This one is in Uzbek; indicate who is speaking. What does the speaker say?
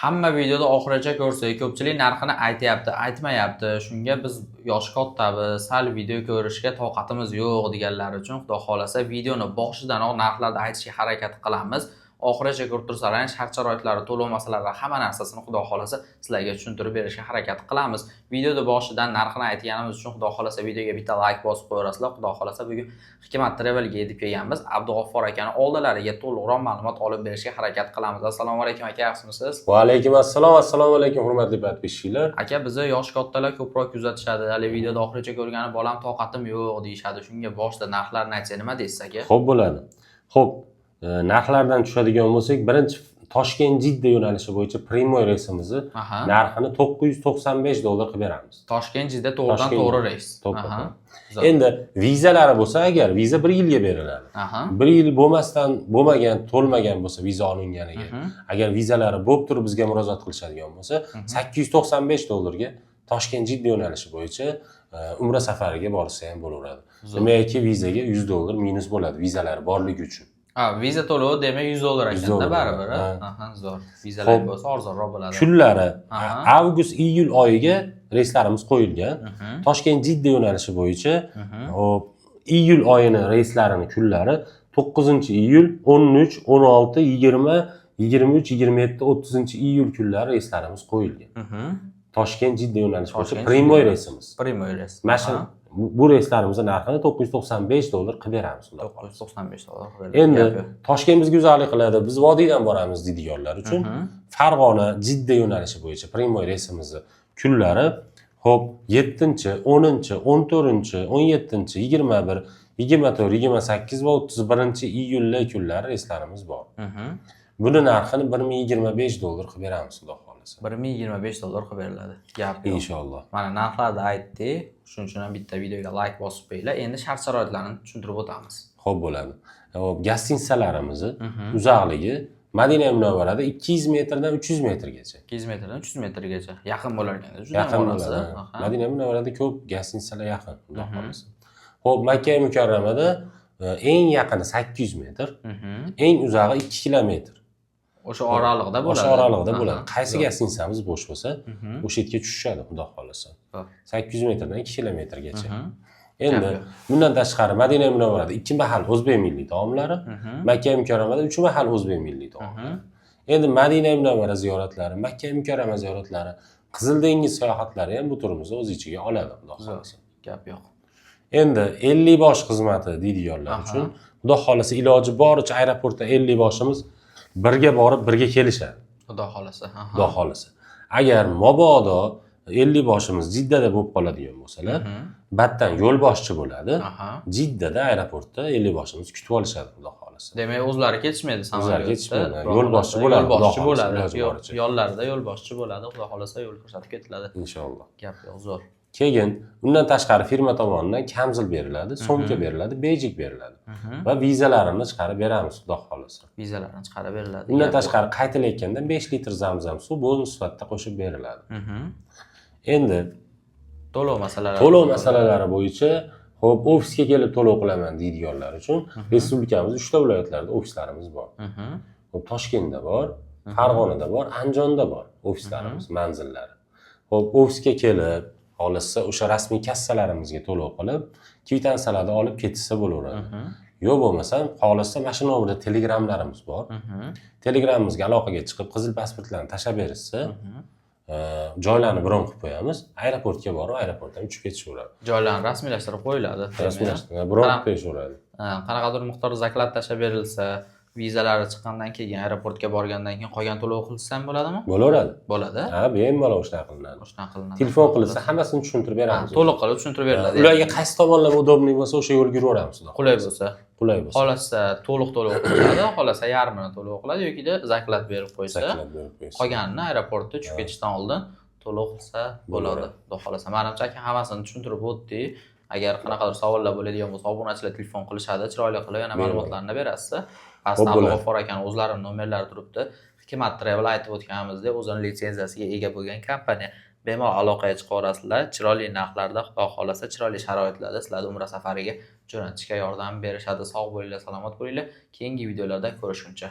Speaker 1: Hamma videoda oxirigacha ko'rsak, ko'pchilik narxini aytyapti, aytmayapti. Shunga biz yoshi kattamiz, sal video ko'rishga toqatimiz yo'q deganlar uchun, xudo xohlasa, videoni boshidanoq narxlarni aytishga harakat qilamiz. Oxirigacha ko'rib tursalaring, shart sharoitlari, to'lov masalalari, hamma narsasini, xudo xohlasa, sizlarga tushuntirib berishga harakat qilamiz. Videoda boshidan narxini aytganimiz uchun, xudo xohlasa, videoga bitta layk bosib qo'yasizlar. Xudo xohlasa, bugun Hikmat Travelga yetib kelganmiz. Abdug'offur akani oldilariga to'liqroq ma'lumot olib berishga harakat qilamiz. Assalomu alaykum, aka, yaxshimisiz?
Speaker 2: Va alaykum assalom, assalomu alaykum, hurmatli подписчик lar.
Speaker 1: Aka, bizni yoshi kattalar ko'proq kuzatishadi. Hali videoda oxirigacha ko'rgani bolam toqatim yo'q deyishadi. Shunga boshida narxlarni aytsa, nima deysiz, aka?
Speaker 2: Xo'p, bo'ladi. Xo'p, narxlardan tushadigan bo'lsak, birinchi Toshkent Jidda yo'nalishi bo'yicha прямой reysimizni narxini 995 dollar qilib beramiz.
Speaker 1: Toshkent Jidda to'g'ridan
Speaker 2: Toshkent
Speaker 1: to'g'ri reys.
Speaker 2: To'ppa
Speaker 1: Aha.
Speaker 2: to'g'ri.
Speaker 1: Zo'r.
Speaker 2: Endi vizalari bo'lsa, agar viza bir yilga beriladi. Bir yil bo'lmasdan bo'lmagan, to'lmagan bo'lsa viza olinganiga, agar vizalari bo'lib turib bizga murojaat qilishadigan bo'lsa, 895 dollarga Toshkent Jidda yo'nalishi bo'yicha umra safariga borsa ham bo'laveradi.
Speaker 1: Zo'r.
Speaker 2: Demakki, vizaga 100 dollar minus bo'ladi vizalari borligi uchun.
Speaker 1: Ha, viza to'lovi demak 100 dollar
Speaker 2: 100
Speaker 1: ekanda
Speaker 2: dollar
Speaker 1: baribir.
Speaker 2: ha.
Speaker 1: Aha, zo'r. Vizalar
Speaker 2: Xo'p.
Speaker 1: bo'lsa, arzonroq bo'ladi.
Speaker 2: Kunlari avgust, iyul oyiga reyslarimiz qo'yilgan. Toshkent Jidda yo'nalishi bo'yicha hop, iyul oyini reyslarini kunlari 9 iyul, 13, 16, 20, 23, 27, 30 iyul kunlari reyslarimiz qo'yilgan. Toshkent Jidda yo'nalishi bo'yicha
Speaker 1: Toshkent
Speaker 2: прямой
Speaker 1: Jidda.
Speaker 2: reysimiz.
Speaker 1: Прямой reys.
Speaker 2: Mana shu bu reyslarimizni narxini 995 dollar qilib beramiz, xudo xohlasa.
Speaker 1: 995 dollar qilib beradi.
Speaker 2: Endi
Speaker 1: Gap yo'q.
Speaker 2: Toshkent bizga uzoqlik qiladi, biz vodiydan boramiz deydiganlar uchun Farg'ona Jidda yo'nalishi bo'yicha прямой reysimizni kunlari, ho'p, 7, 10, 14, 17, 21, 24, 28 va 31 iyulli kunlari reyslarimiz bor. Buni narxini 1025 dollar qilib beramiz, xudo xohlasa.
Speaker 1: 1025 dollar qilib beriladi. Gap yo'q.
Speaker 2: Inshaalloh.
Speaker 1: Mana, narxlarni aytdik. Shuning uchun ham bitta videoga layk bosib qo'yinglar. Endi shart sharoitlarni tushuntirib o'tamiz.
Speaker 2: Ho'p, bo'ladi. Hop, gostinitsalarimizni uzoqligi Madina Munavvarada 200 metrdan 300 metrgacha.
Speaker 1: 200 metrdan 300 metrgacha. Yaqin bo'lar ekan. Juda
Speaker 2: Yaqin
Speaker 1: orasi.
Speaker 2: bo'ladi. Ha. Madina Munavvarada ko'p gostinitsalar yaqin, xudo xohlasa. Ho'p, Makka Mukarramada eng yaqini 800 metr, eng uzog'i 2 kilometr.
Speaker 1: O'sha oraliqda bo'ladi.
Speaker 2: O'sha oraliqda bo'ladi. Qaysi
Speaker 1: Zo'r.
Speaker 2: gostinitsamiz bo'sh bo'lsa, o'sha yerga tushishadi, xudo xohlasa. 800 metrdan 2 kilometrgacha. Endi
Speaker 1: Gap yo'q.
Speaker 2: bundan tashqari Madina Munavvarada ikki mahal o'zbek milliy taomlari, Makka Mukarramada uch mahal o'zbek milliy taomlari. Endi Madina Munavvara ziyoratlari, Makka Mukarrama ziyoratlari, Qizil dengiz sayohatlari ham bu turimizni o'z ichiga oladi, xudo xohlasa.
Speaker 1: Gap yo'q.
Speaker 2: Endi 50 bosh xizmati deydiganlar uchun, xudo xohlasa, iloji boricha aeroportda 50 boshimiz birga borib, birga kelishadi.
Speaker 1: Xudo xohlasa.
Speaker 2: Xudo xohlasa. Agar mabodo 50 boshimiz Jiddada bo'lib qoladigan bo'lsalar, battan yo'lboshchi bo'ladi. Jiddada aeroportda 50 boshimiz kutib olishadi, xudo xohlasa.
Speaker 1: Demak, o'zlari ketishmaydi
Speaker 2: O'zlari
Speaker 1: samolyotda.
Speaker 2: ketishmaydi.
Speaker 1: Xudo
Speaker 2: Yo'lboshchi
Speaker 1: xohlasa,
Speaker 2: bo'ladi, xudo
Speaker 1: yo'lboshchi
Speaker 2: xohlasa,
Speaker 1: bo'ladi.
Speaker 2: iloji boricha.
Speaker 1: Yo'llarida yo'lboshchi bo'ladi. Xudo xohlasa, yo'l ko'rsatib ketiladi.
Speaker 2: Inshaalloh.
Speaker 1: Gap yo'q, zo'r.
Speaker 2: Keyin undan tashqari firma tomonidan kamzul beriladi, sumka beriladi, bejik beriladi va vizalarini chiqarib beramiz, xudo xohlasa.
Speaker 1: Vizalarni chiqarib beriladi.
Speaker 2: Undan
Speaker 1: Gap yo'q.
Speaker 2: tashqari qaytilayotganda 5 litr zamzam suv bonus sifatida qo'shib beriladi. Endi
Speaker 1: To'lov masalalari.
Speaker 2: to'lov masalalari bo'yicha, ho'p, ofisga kelib to'lov qilaman deydiganlar uchun respublikamizda uchta viloyatlarda ofislarimiz bor. Ho'p, Toshkentda bor, Farg'onada bor, Andijonda bor ofislarimiz, manzillari. Ho'p, ofisga kelib, xohlasa, o'sha rasmiy kassalarimizga to'lov qilib, kvitansiyalarni olib ketishsa bo'laveradi. Yo'q bo'lmasam, xohlasa, mana shu nomerda Telegramlarimiz bor. Telegramimizga aloqaga chiqib, qizil pasportlarni tashlab berishsa, joylarni bron qilib qo'yamiz. Aeroportga borib, aeroportdan uchib ketishaveradi.
Speaker 1: Joylarni rasmiylashtirib qo'yiladi.
Speaker 2: Rasmiylashtirib, bron qilib qo'yishaveradi.
Speaker 1: Ha, qanaqadir miqdorda заклад tashlab berilsa, vizalari chiqqandan keyin, aeroportga borgandan keyin qolgan to'lov qilsa ham bo'ladimi?
Speaker 2: Bo'laveradi.
Speaker 1: Bo'ladi.
Speaker 2: Ha, bemalol shunaqa qilinadi.
Speaker 1: Shunaqa qilinadi.
Speaker 2: Telefon qilinsa, hammasini tushuntirib
Speaker 1: Ha,
Speaker 2: beramiz.
Speaker 1: to'liq qilib tushuntirib beriladi.
Speaker 2: Ularga qaysi tomonlama удобный bo'lsa, o'sha yo'lga yuraveramiz, xudo
Speaker 1: Qulay
Speaker 2: xohlasa.
Speaker 1: bo'lsa.
Speaker 2: Qulay bo'lsa.
Speaker 1: Xohlasa to'liq to'lov qiladi, xohlasa yarmini to'lov qiladi yokida заклад berib qo'ysa,
Speaker 2: Заклад berib qo'ysa.
Speaker 1: qolganini aeroportda tushib ketishdan oldin to'lov qilsa bo'ladi.
Speaker 2: Bo'laveradi.
Speaker 1: Xudo xohlasa. Manimcha, aka, hammasini tushuntirib o'tdik. Agar qanaqadir savollar bo'ladigan bo'lsa, obunachilar telefon qilishadi, chiroyli qilib yana
Speaker 2: Bemalol.
Speaker 1: ma'lumotlarni berasiz. Pastda
Speaker 2: Xo'p, bo'ladi.
Speaker 1: Abdug'ofor akani o'zlarini nomerlari turibdi. Hikmat Travel, aytib o'tganimizdek, o'zini litsenziyasiga ega bo'lgan kompaniya. Bemalol aloqaga chiqaverasizlar. Chiroyli narxlarda, xudo xohlasa, chiroyli sharoitlarda sizlarni umra safariga jo'natishga yordam berishadi. Sog' bo'linglar, salomat bo'linglar. Keyingi videolarda ko'rishguncha.